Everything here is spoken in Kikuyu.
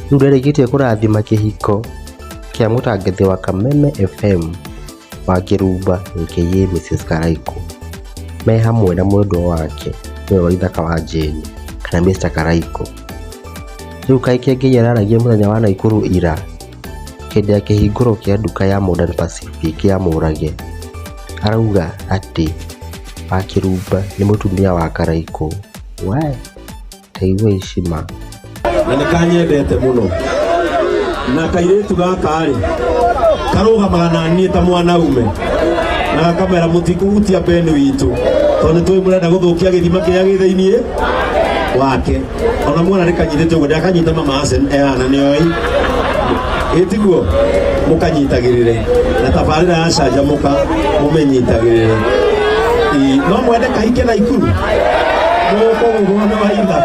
Rĩu ndarĩkĩtie kũrathima kĩhiko kĩa mũtangathi wa Kameme FM wa Kĩrumba aka Mrs Karaikũ me hamwe na mwendwa wake nĩwe Waithaka wa Jane kana Mr Karaikũ. Rĩu kaĩ Kĩengei araragia mũthenya wa Naikuru ira hĩndĩ ya kĩhingũro kĩa nduka ya Modern Pacific ya Mũrage arauga atĩ Wakĩrumba nĩ mũtumia wa Karaikũ. We ta igua ici ma. Na nĩ kanyendete mũno na kairĩtu gaka rĩ karũgamaga na niĩ ta mwanaume na gakamera mũtikũhutia beni witũ tondũ nĩ tũĩ mũrenda gũthũkia gĩthima kĩrĩa gĩ thĩiniĩ wake. Ona mwana nĩ kanyitĩte ũguo ndakanyita mama Asen ehana nĩ oĩ ĩtiguo mũkanyitagĩrĩre na tabarĩra ya canjamũka mũmĩnyitagĩrĩre. Ĩ, no mwende kahike na ikuru mũkũgũgwo nĩ waitha.